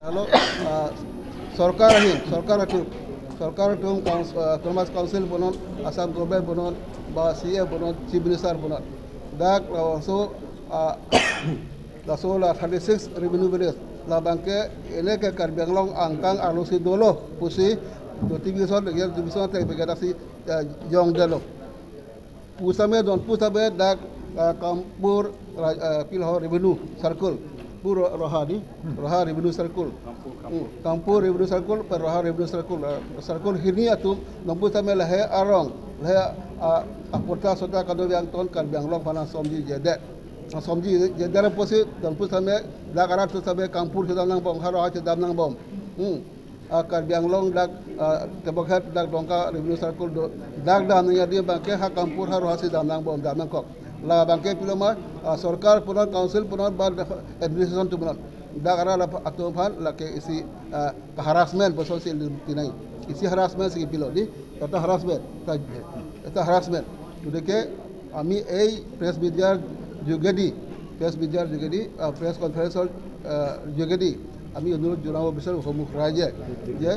Hello সরকার আহিম সরকার টুম autonomous council বনন Assam government বনন বা সি এ বনন চিফ মিনিস্টার বনন দাক সো দাসো লা 36 রেভিনিউ ভিলেজ লা বাংকে এনেকে কার্বি আংলং আংকাং আলুসি দলো পুসি notification notification tek begadasi jong delo pusame don pusame dak Kampur pilho revenue circle pur Roha di Roha revenue circle Kampur revenue circle per Roha revenue circle circle hini atum nompusame lahe arong lahe aporta sota kado yang ton Karbi Anglong fana somji jede somji jedere posi don pusame dak arat tusame Kampur sedang bom haro sedang nang bom Karbi Anglong dak Tebokhat dak Dongka revenue circle dak dam ya di bangke ha Kampur ha Roha si dam nang bom dam nang kok la bangke piloma সরকার পুনর council পুনর বা administration পুনর dak ara la atum phan la ke isi harassment boso si tinai isi harassment si pilo di এটা harassment এটা harassment গতিকে আমি এই press মিডিয়াৰ যোগেদি press কনফাৰেন্সৰ যোগেদি আমি অনুৰোধ জনাব বিচাৰোঁ সমূহ ৰাইজে যে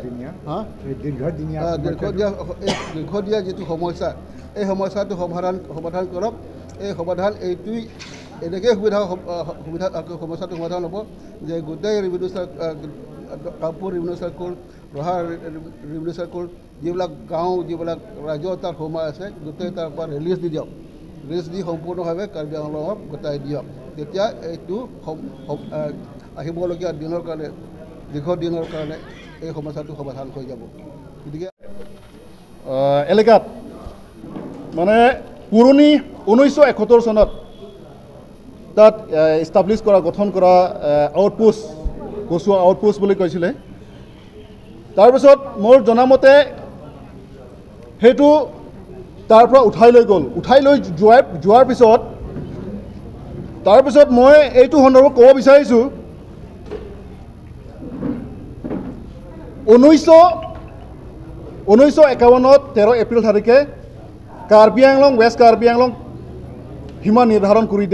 দীৰ্ঘদিনীয়া যিটো সমস্যা এই সমস্যাটো সমাধান কৰক। এই সমাধান এইটোৱেই এনেকৈ সুবিধা সমস্যাটো সমাধান হ'ব যে গোটেই revenue Kampur revenue circle Roha revenue circle যিবিলাক গাঁও যিবিলাক ৰাজ্য তাত সোমাই আছে গোটেই তাৰ পৰা ৰিলিজ দি দিয়ক, ৰিলিজ দি সম্পূৰ্ণভাৱে কাৰ্বি আংলঙক গোটাই দিয়ক। তেতিয়া এইটো আহিবলগীয়া দিনৰ কাৰণে দীৰ্ঘদিনৰ কাৰণে এই সমস্যাটো সমাধান হৈ যাব। গতিকে এলেকাত মানে পুৰণি 1971 চনত তাত ইষ্টাব্লিছ কৰা গঠন কৰা আউটপোষ্ট কচুৱা আউটপোষ্ট বুলি কৈছিলে। তাৰপিছত মোৰ জনামতে সেইটো তাৰ পৰা উঠাই লৈ গ'ল। উঠাই লৈ যোৱাৰ পিছত তাৰপিছত মই এইটো সন্দৰ্ভত ক'ব বিচাৰিছোঁ 1951 13 এপ্ৰিল তাৰিখে কাৰ্বি আংলং ৱেষ্ট কাৰ্বি আংলং সীমা নিৰ্ধাৰণ কৰি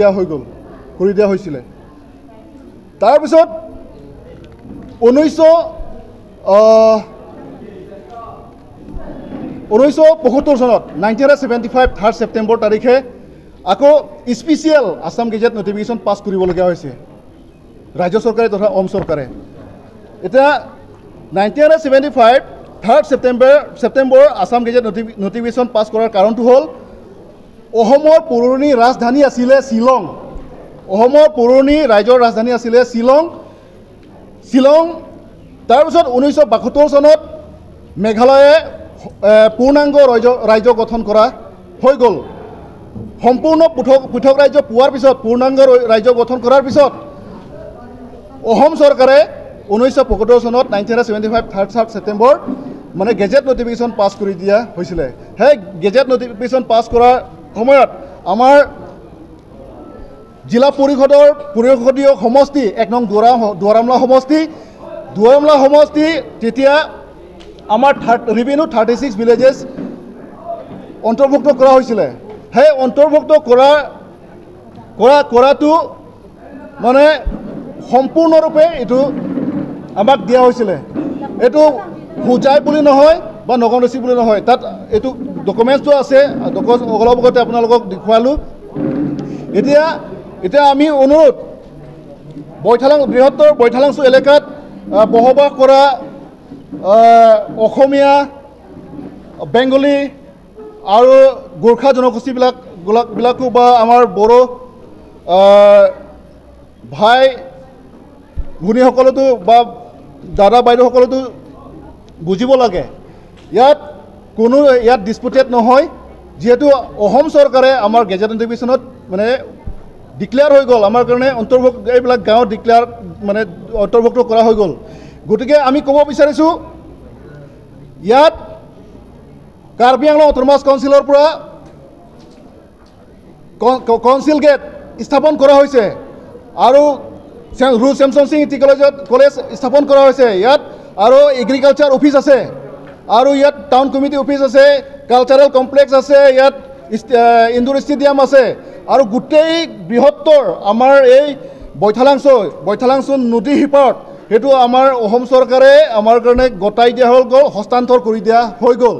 দিয়া হৈছিলে। তাৰপিছত 1975 চনত 1975 3 ছেপ্টেম্বৰ তাৰিখে আকৌ special Assam gazette notification pass কৰিবলগীয়া হৈছে ৰাজ্য চৰকাৰে তথা অসম চৰকাৰে। এতিয়া 1975 3 ছেপ্টেম্বৰ আছাম গেজেট নটিফিকেশ্যন পাছ কৰাৰ কাৰণটো হ'ল অসমৰ পুৰণি ৰাজধানী আছিলে শ্বিলং, অসমৰ পুৰণি ৰাজ্যৰ ৰাজধানী আছিলে শ্বিলং। তাৰপিছত 1972 চনত মেঘালয়ে পূৰ্ণাংগ ৰাজ্য গঠন কৰা হৈ গ'ল। সম্পূৰ্ণ পৃথক ৰাজ্য পোৱাৰ পিছত পূৰ্ণাংগ ৰাজ্য গঠন কৰাৰ পিছত অসম চৰকাৰে 1975 চনত 1975 3 ছেপ্টেম্বৰ মানে গেজেট নটিফিকেশ্যন পাছ কৰি দিয়া হৈছিলে। সেই গেজেট নটিফিকেশ্যন পাছ কৰাৰ সময়ত আমাৰ জিলা পৰিষদৰ পৰিষদীয় সমষ্টি 1 নং দুৱাৰামলা সমষ্টি তেতিয়া আমাৰ ৰেভিনিউ 36 ভিলেজেছ অন্তৰ্ভুক্ত কৰা হৈছিলে। সেই অন্তৰ্ভুক্ত কৰাটো মানে সম্পূৰ্ণৰূপে এইটো আমাক দিয়া হৈছিলে। এইটো হোজাই বুলি নহয় বা নগাঁও ডিষ্ট্ৰিক্ট বুলি নহয়, তাত এইটো ডকুমেণ্টছটো আছে, অলপ আগতে আপোনালোকক দেখুৱালোঁ। এতিয়া আমি অনুৰোধ বৃহত্তৰ বৈঠালাংচু এলেকাত বসবাস কৰা অসমীয়া, বেংগলী আৰু গোৰ্খা জনগোষ্ঠীবিলাকো বা আমাৰ বড়ো ভাই ভনীসকলতো বা দাদা বাইদেউসকলতো বুজিব লাগে ইয়াত কোনো ইয়াত ডিছপুটেড নহয়। যিহেতু অসম চৰকাৰে আমাৰ গেজেট নটিফিকেশ্যনত মানে ডিক্লেয়াৰ হৈ গ'ল আমাৰ কাৰণে অন্তৰ্ভুক্ত এইবিলাক গাঁও ডিক্লেয়াৰ মানে অন্তৰ্ভুক্ত কৰা হৈ গ'ল। গতিকে আমি ক'ব বিচাৰিছোঁ ইয়াত কাৰ্বি আংলং অট'নমাছ কাউন্সিলৰ পৰা কাউন্সিল গেট স্থাপন কৰা হৈছে আৰু ৰু চেমচন সিং টি কলেজ স্থাপন কৰা হৈছে ইয়াত, আৰু এগ্ৰিকালচাৰ অফিচ আছে, আৰু ইয়াত টাউন কমিটি অফিচ আছে, কালচাৰেল কমপ্লেক্স আছে, ইয়াত ইনডোৰ ষ্টেডিয়াম আছে, আৰু গোটেই বৃহত্তৰ আমাৰ এই বৈঠালাংচু নদীৰ সিপাৰত সেইটো আমাৰ অসম চৰকাৰে আমাৰ কাৰণে গতাই দিয়া হৈ গ'ল, হস্তান্তৰ কৰি দিয়া হৈ গ'ল।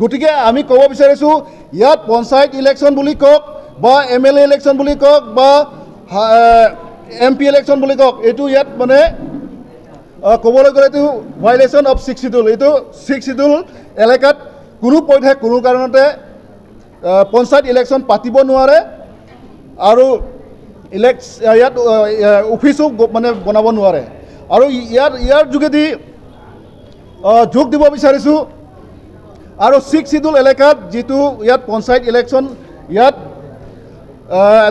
গতিকে আমি ক'ব বিচাৰিছোঁ ইয়াত পঞ্চায়ত ইলেকশ্যন বুলি কওক বা এম এল এ ইলেকশ্যন বুলি কওক বা এম পি ইলেকশ্যন বুলি কওক, এইটো ইয়াত মানে ক'বলৈ গ'লে এইটো ভাইলেশ্যন অফ ছিক্স চিডিউল। এইটো ছিক্স চিডিউল এলেকাত কোনো পধ্যে কোনো কাৰণতে পঞ্চায়ত ইলেকশ্যন পাতিব নোৱাৰে আৰু ইয়াত অফিচো মানে বনাব নোৱাৰে। আৰু ইয়াৰ যোগেদি যোগ দিব বিচাৰিছোঁ আৰু ছিক্স চিডিউল এলেকাত যিটো ইয়াত পঞ্চায়ত ইলেকশ্যন ইয়াত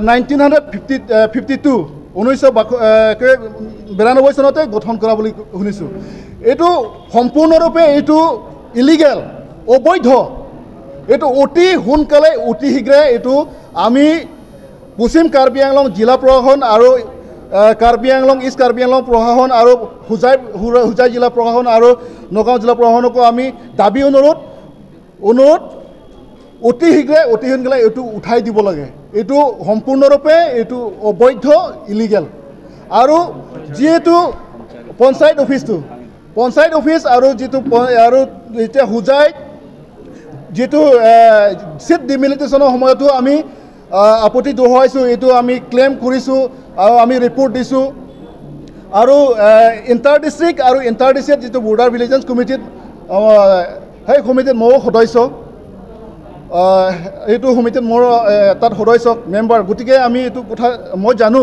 1952 1992 চনতে গঠন কৰা বুলি শুনিছোঁ। এইটো সম্পূৰ্ণৰূপে এইটো ইলিগেল, অবৈধ। এইটো অতি সোনকালে অতি শীঘ্ৰে এইটো আমি পশ্চিম কাৰ্বি আংলং জিলা প্ৰশাসন আৰু কাৰ্বি আংলং ইষ্ট কাৰ্বি আংলং প্ৰশাসন আৰু হোজাই জিলা প্ৰশাসন আৰু নগাঁও জিলা প্ৰশাসনকো আমি দাবী অনুৰোধ অতি শীঘ্ৰে অতি সোনকালে এইটো উঠাই দিব লাগে। এইটো সম্পূৰ্ণৰূপে এইটো অবৈধ, ইলিগেল। আৰু যিহেতু পঞ্চায়ত অফিচ আৰু যিটো আৰু এতিয়া হোজাইত যিটো চিট ডিমিলিটেশ্যনৰ সময়তো আমি আপত্তি দৰ্শাইছোঁ, এইটো আমি ক্লেইম কৰিছোঁ আৰু আমি ৰিপৰ্ট দিছোঁ। আৰু ইণ্টাৰ ডিষ্ট্ৰিক্ট আৰু ইণ্টাৰ ডিষ্ট্ৰিক্ট যিটো বৰ্ডাৰ ভিলেজেছ কমিটিত, সেই সমিতিত ময়ো সদস্য, এইটো সমিতিত মোৰ তাত সদস্য মেম্বাৰ। গতিকে আমি এইটো কথা মই জানো।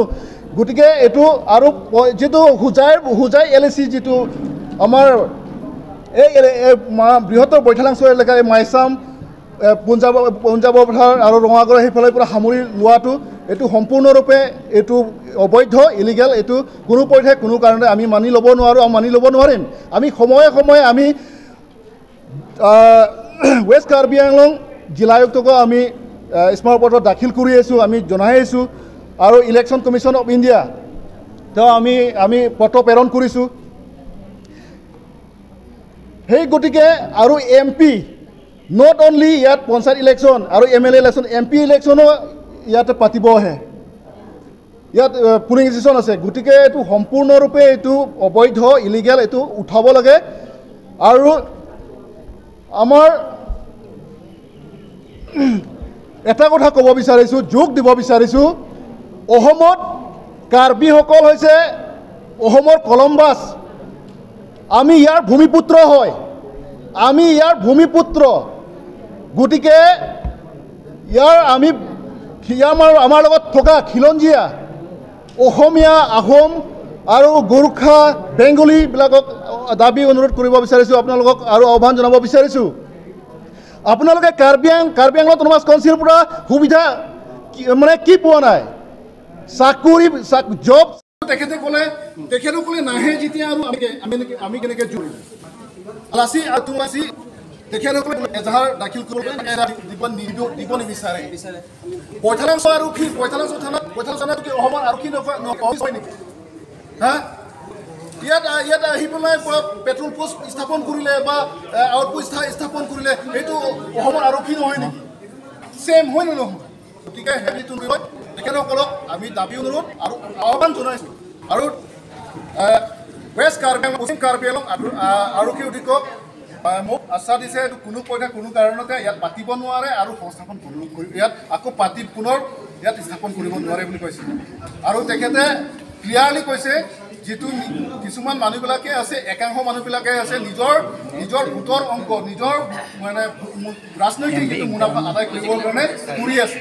গতিকে এইটো আৰু যিটো হোজাই এল এ চি যিটো আমাৰ এই বৃহত্তৰ বৈঠালাংছ এলেকা, এই মাইচাম, পঞ্জাৱৰ পথাৰ আৰু ৰঙাগড় সেইফালৰ পৰা সামৰি লোৱাটো এইটো সম্পূৰ্ণৰূপে এইটো অবৈধ, ইলিগেল। এইটো কোনো পধ্যে কোনো কাৰণতে আমি মানি ল'ব নোৱাৰোঁ আৰু মানি ল'ব নোৱাৰিম। আমি সময়ে সময়ে আমি ৱেষ্ট কাৰ্বি আংলং জিলা আয়ুক্তকো আমি স্মাৰকপত্ৰ দাখিল কৰি আছোঁ, আমি জনাই আছোঁ। আৰু ইলেকশ্যন কমিশ্যন অফ ইণ্ডিয়া তেওঁ আমি পত্ৰ প্ৰেৰণ কৰিছোঁ। সেই গতিকে আৰু এম পি not only ইয়াত পঞ্চায়ত ইলেকশ্যন আৰু M L A election, M P ইলেকশ্যনো ইয়াতে পাতিব আহে, ইয়াত পুলিং ষ্টেচন আছে। গতিকে এইটো সম্পূৰ্ণৰূপে এইটো অবৈধ, ইলিগেল, এইটো উঠাব লাগে। আৰু আমাৰ এটা কথা ক'ব বিচাৰিছোঁ, যোগ দিব বিচাৰিছোঁ, অসমত কাৰ্বিসকল হৈছে অসমৰ কলম্বাছ। আমি ইয়াৰ ভূমিপুত্ৰ হয়, আমি ইয়াৰ ভূমিপুত্ৰ। গতিকে ইয়াৰ আমি আমাৰ লগত থকা খিলঞ্জীয়া অসমীয়া, আহোম আৰু গোৰ্খা, বেংগলীবিলাকক দাবী অনুৰোধ কৰিব বিচাৰিছোঁ আপোনালোকক আৰু আহ্বান জনাব বিচাৰিছোঁ, আপোনালোকে কাৰ্বি আংলং অট'নমাছ কাউন্সিলৰ পৰা সুবিধা মানে কি পোৱা নাই, চাকৰি জব। তেখেতে ক'লে, তেখেতসকলে নাহে যেতিয়া আৰু আমি কেনেকৈ জুৰিম। তেখেতসকলে এজাহাৰ দাখিল কৰিব দিব নিবিচাৰে। বৈঠালাংছ আৰক্ষী, বৈঠালাংছ থানাত, বৈঠালাংছ থানাত কি অসমৰ আৰক্ষী হয় নেকি? হা, ইয়াত আহি পেলাই পেট্ৰল পোষ্ট স্থাপন কৰিলে বা আউটপোষ্ট স্থাপন কৰিলে সেইটো অসমৰ আৰক্ষী নহয় নেকি? ছেম হয় নে নহয়? গতিকে সেইটো তেখেতসকলক আমি দাবী অনুৰোধ আৰু আহ্বান জনাইছোঁ। আৰু ৱেষ্ট কাৰ্বি আংলং, পশ্চিম কাৰ্বি আংলং আৰক্ষী অধীক্ষক মোক আশ্বাস দিছে এইটো কোনো পধ্যে কোনো কাৰণতে ইয়াত পাতিব নোৱাৰে আৰু সংস্থাপন ইয়াত আকৌ পাতি পুনৰ ইয়াত স্থাপন কৰিব নোৱাৰে বুলি কৈছে। আৰু তেখেতে ক্লিয়াৰলি কৈছে যিটো কিছুমান মানুহবিলাকে আছে, একাংশ মানুহবিলাকে আছে নিজৰ নিজৰ ভোটৰ অংক, নিজৰ মানে ৰাজনৈতিক যিটো মুনাফা আদায় কৰিবৰ কাৰণে কৰি আছে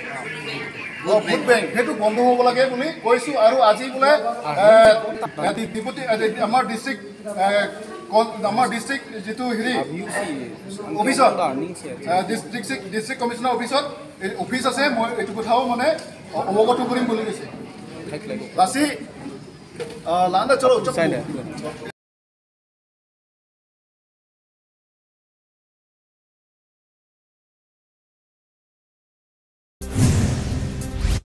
ভোট বেংক, সেইটো বন্ধ হ'ব লাগে বুলি কৈছোঁ। আৰু আজি বোলে ডিপুটি আমাৰ ডিষ্ট্ৰিক্ট যিটো হেৰি অফিচত, ডিষ্ট্ৰিক্ট কমিশ্যনাৰ অফিচত অফিচ আছে, মই এইটো কথাও মানে অৱগত কৰিম বুলি কৈছে। লাচি লান্দা চলো।